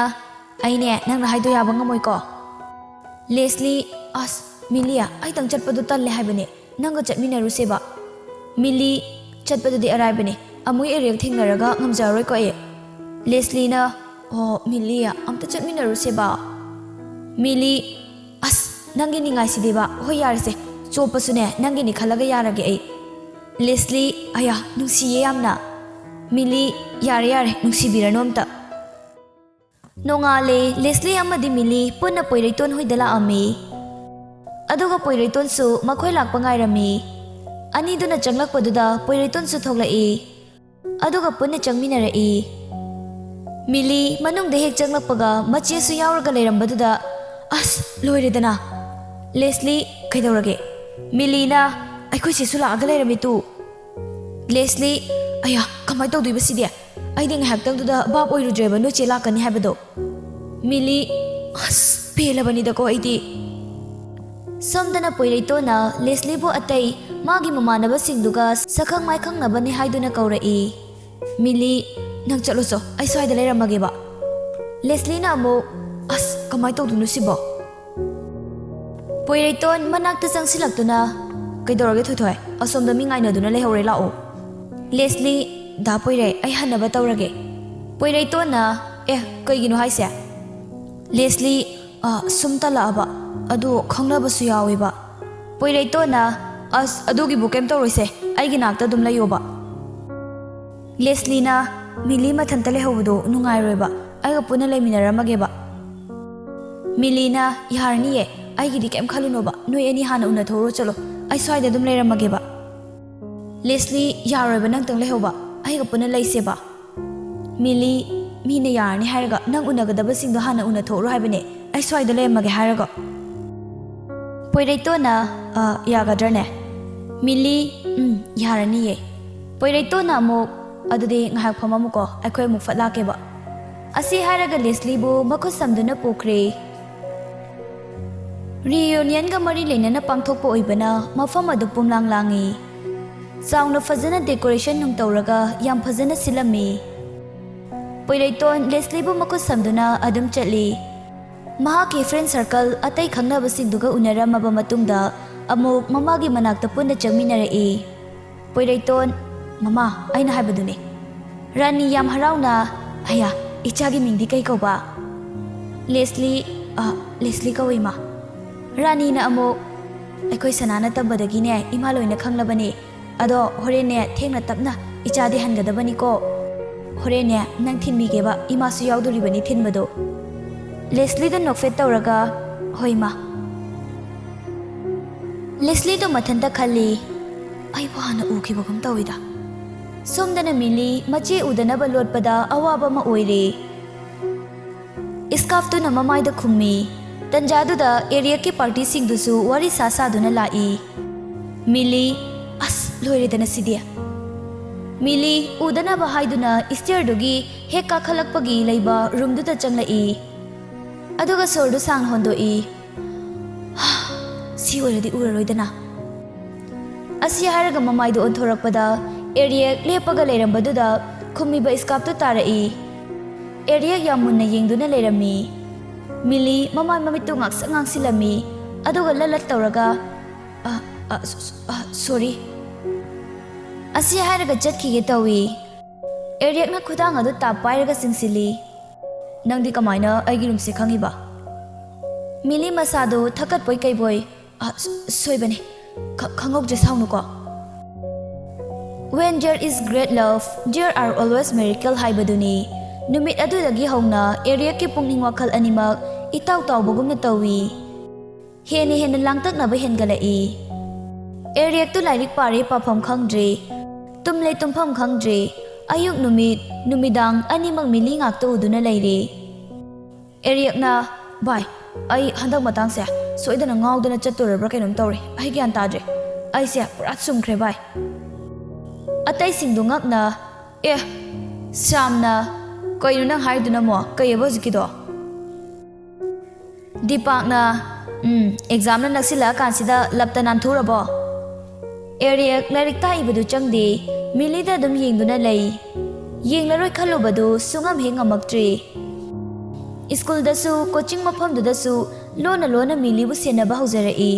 "ꯑꯩꯅꯦ ꯅꯪꯅ ꯍꯥꯏꯗꯣ ꯌꯥꯕ ꯉꯝꯃꯣꯏꯀꯣ꯫" ꯂꯦꯁꯂꯤ, "ꯑꯁ, ꯃꯤꯂꯤ, ꯑꯩꯇꯪ ꯆꯠꯄꯗꯣ ꯇꯜꯂꯦ ꯍꯥꯏꯕꯅꯦ꯫ ꯅꯪꯒ ꯆꯠꯃꯤꯟꯅꯔꯨꯁꯦꯕ꯫" ꯃꯤꯂꯤ, "ꯆꯠꯄꯗꯨꯗꯤ ꯑꯔꯥꯏꯕꯅꯦ꯫ ꯑꯃꯨꯏ ꯑꯔꯦꯛ ꯊꯦꯡꯅꯔꯒ ꯉꯝꯖꯔꯔꯣꯏꯀꯣ ꯑꯩ꯫" ꯂꯦꯁꯂꯤꯅ, "ꯑꯣ, ꯃꯤꯂꯤ, ꯑꯝꯇ ꯆꯠꯃꯤꯟꯅꯔꯨꯁꯦꯕ꯫" ꯃꯤꯂꯤ, "ꯑꯁ, ꯅꯪꯒꯤ ꯅꯤꯡꯉꯥꯏꯁꯤꯗꯤꯕ꯫ ꯍꯣꯏ, ꯌꯥꯔꯦꯁꯦ꯫ ꯆꯣꯞꯄꯁꯨꯅꯦ, ꯅꯪꯒꯤꯅꯤ ꯈꯜꯂꯒ ꯌꯥꯔꯒꯦ ꯑꯩ꯫" ꯂꯦꯁꯂꯤ, "ꯑꯌꯥ, ꯅꯨꯡꯁꯤꯌꯦ ꯌꯥꯝꯅ꯫" ꯃꯤꯂꯤ, "ꯌꯥꯔꯦ, ꯌꯥꯔꯦ, ꯅꯨꯡꯁꯤꯕꯤꯔꯅꯨ ꯑꯝꯇ꯫" ꯅꯣꯡꯉꯥꯜꯂꯦ, ꯂꯦꯁꯂꯤ ꯑꯃꯗꯤ ꯃꯤꯂꯤ ꯄꯨꯟꯅ ꯄꯣꯏꯔꯩꯇꯣꯟ ꯍꯣꯏꯗ ꯂꯥꯛꯑꯝꯃꯤ꯫ ꯑꯗꯨꯒ ꯄꯣꯏꯔꯩꯇꯣꯟꯁꯨ ꯃꯈꯣꯏ ꯂꯥꯛꯄ ꯉꯥꯏꯔꯝꯃꯤ꯫ ꯑꯅꯤꯗꯨꯅ ꯆꯪꯂꯛꯄꯗꯨꯗ ꯄꯣꯏꯔꯩꯇꯣꯟꯁꯨ ꯊꯣꯛꯂꯛꯏ꯫ ꯑꯗꯨꯒ ꯄꯨꯟꯅ ꯆꯪꯃꯤꯟꯅꯔꯛꯏ꯫ ꯃꯤꯂꯤ ꯃꯅꯨꯡꯗ ꯍꯦꯛ ꯆꯪꯂꯛꯄꯒ ꯃꯆꯦꯁꯨ ꯌꯥꯎꯔꯒ ꯂꯩꯔꯝꯕꯗꯨꯗ, "ꯑꯁ, ꯂꯣꯏꯔꯦꯗꯅ!" ꯂꯦꯁꯂꯤ, "ꯀꯩꯗꯧꯔꯒꯦ?" ꯃꯤꯂꯤꯅ, "ꯑꯩꯈꯣꯏ ꯆꯦꯁꯨ ꯂꯥꯛꯑꯒ ꯂꯩꯔꯝꯃꯤ ꯇꯨ!" ꯂꯦꯁꯂꯤ, "ꯑꯌꯥ, ꯀꯃꯥꯏꯅ ꯇꯧꯗꯣꯏꯕ ꯁꯤꯗꯤ? ꯑꯩꯗꯤ ꯉꯥꯏꯍꯥꯛꯇꯪꯗꯨꯗ ꯚꯥꯞ ꯑꯣꯏꯔꯨꯗ꯭ꯔꯦꯕ ꯅꯣꯏ ꯆꯦ ꯂꯥꯛꯀꯅꯤ ꯍꯥꯏꯕꯗꯣ꯫" ꯃꯤꯂꯤ, "ꯑꯁ, ꯄꯦꯜꯂꯕꯅꯤꯗꯀꯣ ꯑꯩꯗꯤ꯫" ꯁꯣꯝꯗꯅ ꯄꯣꯏꯔꯩꯇꯣꯟꯅ ꯂꯦꯁꯂꯤꯕꯨ ꯑꯇꯩ ꯃꯥꯒꯤ ꯃꯃꯥꯟꯅꯕꯁꯤꯡꯗꯨꯒ ꯁꯛꯈꯪ ꯃꯥꯏꯈꯪꯅꯕꯅꯤ ꯍꯥꯏꯗꯨꯅ ꯀꯧꯔꯛꯏ꯫ ꯃꯤꯂꯤ, "ꯅꯪ ꯆꯠꯂꯨꯆꯣ, ꯑꯩ ꯁ꯭ꯋꯥꯏꯗ ꯂꯩꯔꯝꯃꯒꯦꯕ꯫" ꯂꯦꯁꯂꯤꯅ ꯑꯃꯨꯛ, "ꯑꯁ, ꯀꯃꯥꯏꯅ ꯇꯧꯗꯣꯏꯅꯣ ꯁꯤꯕꯣ?" ꯄꯣꯏꯔꯩꯇꯣꯟ ꯃꯅꯥꯛꯇ ꯆꯪꯁꯤꯜꯂꯛꯇꯨꯅ, "ꯀꯩꯗꯧꯔꯒꯦ ꯊꯣꯏꯊꯣꯏ? ꯑꯁꯣꯝꯗ ꯃꯤ ꯉꯥꯏꯅꯗꯨꯅ ꯂꯩꯍꯧꯔꯦ, ꯂꯥꯛꯑꯣ꯫" ꯂꯦꯁꯂꯤ, ꯗꯥ ꯄꯣꯏꯔꯩ, ꯑꯩ ꯍꯟꯅꯕ ꯇꯧꯔꯒꯦ꯫ ꯄꯣꯏꯔꯩꯇꯣꯟꯅ, ꯑꯦ, ꯀꯩꯒꯤꯅꯣ ꯍꯥꯏꯁꯦ? ꯂꯦꯁꯂꯤ, ꯑ, ꯁꯨꯝ ꯇꯜꯂꯛꯑꯕ, ꯑꯗꯨ ꯈꯪꯅꯕꯁꯨ ꯌꯥꯎꯋꯦꯕ꯫ ꯄꯣꯏꯔꯩꯇꯣꯟꯅ, ꯑꯁ, ꯑꯗꯨꯒꯤꯕꯨ ꯀꯩꯝ ꯇꯧꯔꯣꯏꯁꯦ, ꯑꯩꯒꯤ ꯅꯥꯛꯇ ꯑꯗꯨꯝ ꯂꯩꯌꯣꯕ꯫ ꯂꯦꯁꯂꯤꯅ, ꯃꯤꯂꯤ ꯃꯊꯟꯇ ꯂꯩꯍꯧꯕꯗꯣ ꯅꯨꯡꯉꯥꯏꯔꯣꯏꯕ, ꯑꯩꯒ ꯄꯨꯟꯅ ꯂꯩꯃꯤꯟꯅꯔꯝꯃꯒꯦꯕ꯫ ꯃꯤꯂꯤꯅ, ꯌꯥꯔꯅꯤꯌꯦ, ꯑꯩꯒꯤꯗꯤ ꯀꯩꯝ ꯈꯜꯂꯨꯅꯣꯕ, ꯅꯣꯏ ꯑꯅꯤ ꯍꯥꯟꯅ ꯎꯅꯊꯣꯛꯎꯔꯣ ꯆꯠꯂꯣ, ꯑꯩ ꯁ꯭ꯋꯥꯏꯗ ꯑꯗꯨꯝ ꯂꯩꯔꯝꯃꯒꯦꯕ꯫ ꯂꯦꯁꯂꯤ, ꯌꯥꯔꯣꯏꯕ ꯅꯪꯇꯪ ꯂꯩꯍꯧꯕ, ꯑꯩꯒ ꯄꯨꯟꯅ ꯂꯩꯁꯦꯕ꯫ ꯃꯤꯂꯤ, ꯃꯤꯅ ꯌꯥꯔꯅꯤ ꯍꯥꯏꯔꯒ ꯅꯪ ꯎꯅꯒꯗꯕꯁꯤꯡꯗꯣ ꯍꯥꯟꯅ ꯎꯅꯊꯣꯛꯎꯔꯣ ꯍꯥꯏꯕꯅꯦ, ꯑꯩ ꯁ꯭ꯋꯥꯏꯗ ꯂꯩꯔꯝꯃꯒꯦ ꯍꯥꯏꯔꯒ꯫ ꯄꯣꯏꯔꯩꯇꯣꯟꯅ, "ꯑ, ꯌꯥꯒꯗ꯭ꯔꯅꯦ?" ꯃꯤꯂꯤ, "ꯎꯝ, ꯌꯥꯔꯅꯤꯌꯦ꯫" ꯄꯣꯏꯔꯩꯇꯣꯟꯅ ꯑꯃꯨꯛ, "ꯑꯗꯨꯗꯤ ꯉꯥꯏꯍꯥꯛ ꯐꯝꯃꯝꯃꯨꯀꯣ, ꯑꯩꯈꯣꯏ ꯑꯃꯨꯛ ꯐꯠ ꯂꯥꯛꯀꯦꯕ꯫" ꯑꯁꯤ ꯍꯥꯏꯔꯒ ꯂꯦꯁꯂꯤꯕꯨ ꯃꯈꯨꯠ ꯁꯝꯗꯨꯅ ꯄꯨꯈ꯭ꯔꯦ꯫ ꯔꯤꯌꯨꯅꯤꯌꯟꯒ ꯃꯔꯤ ꯂꯩꯅꯅ ꯄꯥꯡꯊꯣꯛꯄ ꯑꯣꯏꯕꯅ ꯃꯐꯝ ꯑꯗꯨ ꯄꯨꯝꯂꯥꯡ ꯂꯥꯡꯏ꯫ ꯆꯥꯎꯅ ꯐꯖꯅ ꯗꯦꯀꯣꯔꯦꯁꯟ ꯅꯨꯡ ꯇꯧꯔꯒ ꯌꯥꯝ ꯐꯖꯅ ꯁꯤꯜꯂꯝꯃꯤ꯫ ꯄꯣꯏꯔꯩꯇꯣꯟ ꯂꯦꯁꯂꯤꯕꯨ ꯃꯈꯨꯠ ꯁꯝꯗꯨꯅ ꯑꯗꯨꯝ ꯆꯠꯂꯤ꯫ ꯃꯍꯥꯛꯀꯤ ꯐ꯭ꯔꯦꯟ ꯁꯔꯀꯜ ꯑꯇꯩ ꯈꯪꯅꯕꯁꯤꯡꯗꯨꯒ ꯎꯅꯔꯝꯃꯕ ꯃꯇꯨꯡꯗ ꯑꯃꯨꯛ ꯃꯃꯥꯒꯤ ꯃꯅꯥꯛꯇ ꯄꯨꯟꯅ ꯆꯪꯃꯤꯟꯅꯔꯛꯏ꯫ ꯄꯣꯏꯔꯩꯇꯣꯟ, "ꯃꯃꯥ, ꯑꯩꯅ ꯍꯥꯏꯕꯗꯨꯅꯦ꯫" ꯔꯥꯅꯤ ꯌꯥꯝ ꯍꯔꯥꯎꯅ, "ꯑꯌꯥ, ꯏꯆꯥꯒꯤ ꯃꯤꯡꯗꯤ ꯀꯩ ꯀꯧꯕ?" ꯂꯦꯁꯂꯤ, "ꯑ, ꯂꯦꯁꯂꯤ ꯀꯧꯏ, ꯏꯃꯥ꯫" ꯔꯥꯅꯤꯅ ꯑꯃꯨꯛ, "ꯑꯩꯈꯣꯏ ꯁꯅꯥꯅ ꯇꯝꯕꯗꯒꯤꯅꯦ ꯏꯃꯥ ꯂꯣꯏꯅ ꯈꯪꯂꯕꯅꯦ꯫ ꯑꯗꯣ ꯍꯣꯔꯦꯟꯅꯦ ꯊꯦꯡꯅ ꯇꯞꯅ ꯏꯆꯥꯗꯤ ꯍꯟꯒꯗꯕꯅꯤꯀꯣ꯫ ꯍꯣꯔꯦꯟꯅꯦ ꯅꯪ ꯊꯤꯟꯕꯤꯒꯦꯕ, ꯏꯃꯥꯁꯨ ꯌꯥꯎꯗꯣꯔꯤꯕꯅꯤ ꯊꯤꯟꯕꯗꯣ꯫" ꯂꯦꯁꯂꯤꯗ ꯅꯣꯛꯐꯦꯠ ꯇꯧꯔꯒ, "ꯍꯣꯏ, ꯏꯃꯥ꯫" ꯂꯦꯁꯂꯤꯗꯣ ꯃꯊꯟꯇ ꯈꯜꯂꯤ, "ꯑꯩꯕꯨ ꯍꯥꯟꯅ ꯎꯈꯤꯕꯒꯨꯝ ꯇꯧꯏꯗ꯫" ꯁꯣꯝꯗꯅ ꯃꯤꯂꯤ ꯃꯆꯦ ꯎꯗꯅꯕ ꯂꯣꯠꯄꯗ ꯑꯋꯥꯕ ꯑꯃ ꯑꯣꯏꯔꯦ꯫ ꯏꯁꯀꯥꯐꯇꯨꯅ ꯃꯃꯥꯏꯗ ꯈꯨꯝꯃꯤ꯫ ꯇꯟꯖꯥꯗꯨꯗ ꯑꯦꯔꯤꯌꯥꯒꯤ ꯄꯥꯔꯇꯤꯁꯤꯡꯗꯨꯁꯨ ꯋꯥꯔꯤ ꯁꯥ ꯁꯥꯗꯨꯅ ꯂꯥꯛꯏ꯫ ꯃꯤꯂꯤ, "ꯑꯁ, ꯂꯣꯏꯔꯦꯗꯅ ꯁꯤꯗꯤ!" ꯃꯤꯂꯤ ꯎꯗꯅꯕ ꯍꯥꯏꯗꯨꯅ ꯏꯁꯇꯤꯌꯔꯗꯨꯒꯤ ꯍꯦꯛ ꯀꯥꯈꯠꯂꯛꯄꯒꯤ ꯂꯩꯕ ꯔꯨꯝꯗꯨꯗ ꯆꯪꯂꯛꯏ꯫ ꯑꯗꯨꯒ ꯁꯣꯔꯗꯨ ꯁꯥꯡꯅ ꯍꯣꯟꯗꯣꯛꯏ꯫ "ꯁꯤ ꯑꯣꯏꯔꯗꯤ ꯎꯔꯔꯣꯏꯗꯅ꯫" ꯑꯁꯤ ꯍꯥꯏꯔꯒ ꯃꯃꯥꯏꯗꯨ ꯑꯣꯟꯊꯣꯔꯛꯄꯗ ꯑꯦꯔꯤꯌꯦꯛ ꯂꯦꯞꯄꯒ ꯂꯩꯔꯝꯕꯗꯨꯗ ꯈꯨꯝꯃꯤꯕ ꯏꯁꯀꯥꯞꯇꯨ ꯇꯥꯔꯛꯏ꯫ ꯑꯦꯔꯤꯌꯦꯛ ꯌꯥꯝ ꯃꯨꯟꯅ ꯌꯦꯡꯗꯨꯅ ꯂꯩꯔꯝꯃꯤ꯫ ꯃꯤꯂꯤ ꯃꯃꯥꯏ ꯃꯃꯤꯠꯇꯨ ꯉꯥꯛꯁꯪ ꯉꯥꯡꯁꯤꯜꯂꯝꯃꯤ꯫ ꯑꯗꯨꯒ ꯂꯠ ꯂꯠ ꯇꯧꯔꯒ, "ꯑ, ꯑ, ꯁ-, ꯁ-, ꯑ, ꯁꯣꯔꯤ꯫" ꯑꯁꯤ ꯍꯥꯏꯔꯒ ꯆꯠꯈꯤꯒꯦ ꯇꯧꯏ꯫ ꯑꯦꯔꯤꯌꯛꯅ ꯈꯨꯗꯥꯡ ꯑꯗꯨ ꯇꯥꯞ ꯄꯥꯏꯔꯒ ꯆꯤꯡꯁꯤꯜꯂꯤ꯫ "ꯅꯪꯗꯤ ꯀꯃꯥꯏꯅ ꯑꯩꯒꯤ ꯔꯨꯝꯁꯦ ꯈꯪꯉꯤꯕ?" ꯃꯤꯂꯤ ꯃꯁꯥꯗꯨ ꯊꯛꯀꯠꯄꯣꯏ ꯀꯩꯕꯣꯏ, "ꯑ, ꯁ-, ꯁꯣꯏꯕꯅꯦ꯫ ꯈ-, ꯈꯪꯍꯧꯗ꯭ꯔꯦ, ꯁꯥꯎꯅꯨꯀꯣ꯫" "When there is great love, there are always miracle" ꯍꯥꯏꯕꯗꯨꯅꯤ꯫ ꯅꯨꯃꯤꯠ ꯑꯗꯨꯗꯒꯤ ꯍꯧꯅ ꯑꯦꯔꯤꯌꯛꯀꯤ ꯄꯨꯛꯅꯤꯡ ꯋꯥꯈꯜ ꯑꯅꯤꯃꯛ ꯏꯇꯥꯎ ꯇꯥꯎꯕꯒꯨꯝꯅ ꯇꯧꯏ꯫ ꯍꯦꯟꯅ ꯍꯦꯟꯅ ꯂꯥꯡꯇꯛꯅꯕ ꯍꯦꯟꯒꯠꯂꯛꯏ꯫ ꯑꯦꯔꯤꯌꯛꯇꯨ ꯂꯥꯏꯔꯤꯛ ꯄꯥꯔꯦ ꯄꯥꯐꯝ ꯈꯪꯗ꯭ꯔꯦ, ꯇꯨꯝꯂꯦ ꯇꯨꯝꯐꯝ ꯈꯪꯗ꯭ꯔꯦ꯫ ꯑꯌꯨꯛ ꯅꯨꯃꯤꯠ, ꯅꯨꯃꯤꯗꯥꯡ ꯑꯅꯤꯃꯛ ꯃꯤꯂꯤ ꯉꯥꯛꯇ ꯎꯗꯨꯅ ꯂꯩꯔꯦ꯫ ꯑꯦꯔꯤꯌꯛꯅ, "ꯚꯥꯏ, ꯑꯩ ꯍꯟꯗꯛ ꯃꯇꯥꯡꯁꯦ ꯁꯣꯏꯗꯅ ꯉꯥꯎꯗꯅ ꯆꯠꯇꯣꯔꯕ꯭ꯔꯥ ꯀꯩꯅꯣꯝ ꯇꯧꯔꯦ꯫ ꯑꯩ ꯒ꯭ꯌꯥꯟ ꯇꯥꯗ꯭ꯔꯦ꯫ ꯑꯩꯁꯦ ꯄꯨꯔꯥ ꯆꯨꯝꯈ꯭ꯔꯦ, ꯚꯥꯏ꯫" ꯑꯇꯩꯁꯤꯡꯗꯨ ꯉꯛꯅ, "ꯑꯦ, ꯁ꯭ꯌꯥꯝꯅ, ꯀꯩꯅꯣ ꯅꯪ ꯍꯥꯏꯗꯨꯅ ꯑꯃꯨꯛ? ꯀꯩꯑꯕ ꯍꯧꯖꯤꯛꯀꯤꯗꯣ?" ꯗꯤꯄꯥꯛꯅ, "ꯎꯝ, ꯑꯦꯛꯖꯥꯝꯅ ꯅꯛꯁꯤꯜꯂꯛꯑꯀꯥꯟꯁꯤꯗ ꯂꯞꯇ ꯅꯥꯟꯊꯣꯛꯎꯔꯕꯣ?" ꯑꯦꯔꯤꯌꯛ ꯂꯥꯏꯔꯤꯛ ꯇꯥꯛꯏꯕꯗꯨ ꯆꯪꯗꯦ, ꯃꯤꯂꯤꯗ ꯑꯗꯨꯝ ꯌꯦꯡꯗꯨꯅ ꯂꯩ꯫ ꯌꯦꯡꯂꯔꯣꯏ ꯈꯜꯂꯨꯕꯗꯨ ꯁꯨꯡꯉꯝ ꯍꯦꯛ ꯉꯝꯃꯛꯇ꯭ꯔꯦ꯫ ꯁ꯭ꯀꯨꯜꯗꯁꯨ, ꯀꯣꯆꯤꯡ ꯃꯐꯝꯗꯨꯗꯁꯨ ꯂꯣꯟꯅ ꯂꯣꯟꯅ ꯃꯤꯂꯤꯕꯨ ꯁꯦꯟꯅꯕ ꯍꯧꯖꯔꯛꯏ꯫